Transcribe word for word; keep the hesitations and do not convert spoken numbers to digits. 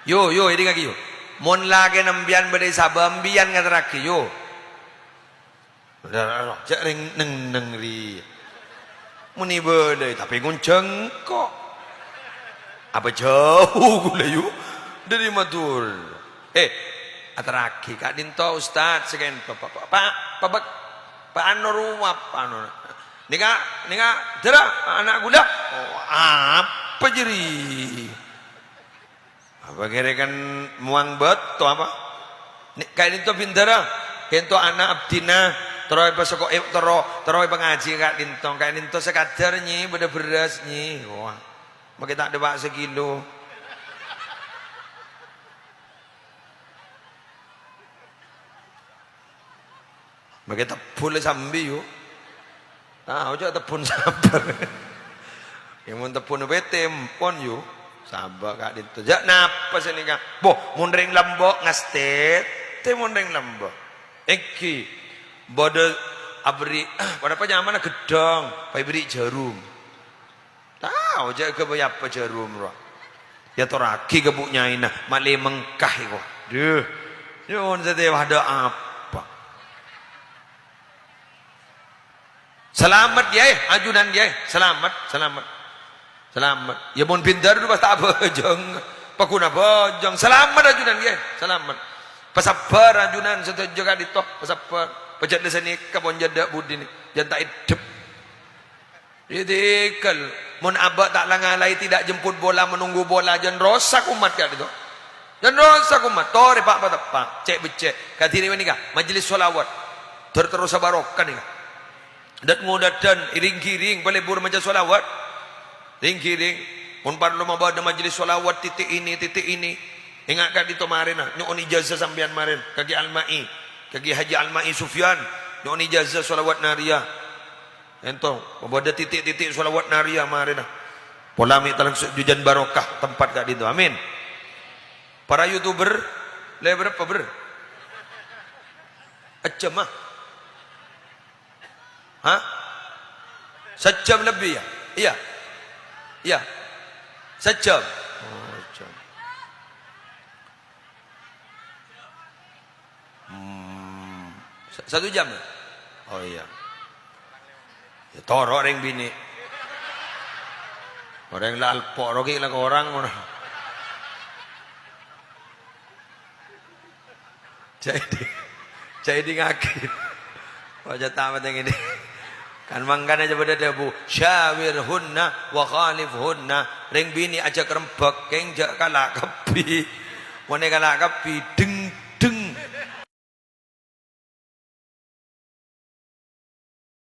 Yo, yo, èdingngaghi, yo. Mon lakèna empèyan bâdâ è sabâ, empèyan ngaterraghi, yo. Jhâ' rèng neng-neng rèya. Mon è bâlâi, tapè ngonjhâng ko'. Apa jhâu kaulâ, yo? Dâri Madhurâ. Eh, aterraghi ka'dinto, Ustad, sè ka'dinto. Pa, pa, pa, pa, pa, pa, anu rowa, pa, anu. Nèka, nèka, dârâ, ana' kaulâ. Oh, apa jârèya? Apa kèrè kan mowang bâto apa? Nè-, ka'dinto bhindhârâ, ka'dinto ana' abdhina, terro èpasoko-, è-, terro, terro èpangajhi ka'dinto, ka'dinto sakadâr, Nyi, bâdâ bherrâs, Nyi. Wah, makè ta' dâpa' sakilo. Makè tebbhun lè sambi, yo. Tao jhâ' tebbhun sabâ. Ya, mon tebbhun pètè, empon, yo. Sabâ ka'dinto. Jhâ' napa sè nèka? Boh, mon rèng lambâ' ngastètè mon rèng lambâ'. Èngghi. Bâdâ aberri', bâdâ apa nyamana ghedhâng, pas èberri' jhârum. Tao jhâ' ghâbây apa jhârum rowa. Èyatorraghi ka bu' nyaèna, malè mengkah èko. Duh, nyo'on satèya padâ apa? Salamet, yâ, ajunan, yâ. Salamet, salamet. Salamet. Yâ, mon bhindhâr du pas ta' abhâjâng. Paghuna abhâjâng. Salamet, ajunan, yâ. Salamet. Pasabbhâr, ajunan, sadhâjâ ka'dinto. Pasabbhâr. Pajhât la sanèka, pon jhâ' dâ' budina. Jhân ta' èddhep. Ètèkèl, mon abâ' ta' la-ngalaè, tidak jemput bola, menunggu bola, jhân rosak ommat ka'dinto. Jhân rosak ommat, torè pa'-pateppa', cè'-beccè'. Kadhi rèya panèka, majelis sholawat. Ter-, terrosa barokah nèka. Dât-ngodâdân, rèng-ghirèng, palebur maca sholawat. Rèng-ghirèng, mon parlo mabâdâ majelis sholawat, titik ini, titik ini. Enga' ka'dinto marèna, nyo'on ijazah sampèyan marèn, ka Kè Alma'i, ka Kè Haji Alma'i Sufyan, nyo'on ijazah sholawat nariyah. Ènto, mabâdâ titik-titik sholawat nariyah marèna. Pola mè' talangsu' jhujhân barokah tempat ka'dinto. Amin. Para YouTuber, lè bârâmpa, Bro? Ajâm, ah? Hah? Sajâm lebbi, yâ? Iyâ. Iyâ. Sajâm. Oh, sajâm. Hmm, sa-, satu jam, yâ? Oh, iyâ. Yâ, toro' rèng binè'. Orèng la alpo' rogi la korang ngono. Jadi, jadi ngakè. Aja tamat yang ini. Kan mangkana jhâ' bâdâ dhâbu, "Syawirhunna wa khalifhunna." Rèng binè' aja karembhâk, kèng jhâ' kala' kabbhi. Mon è kala' kabbhi, deng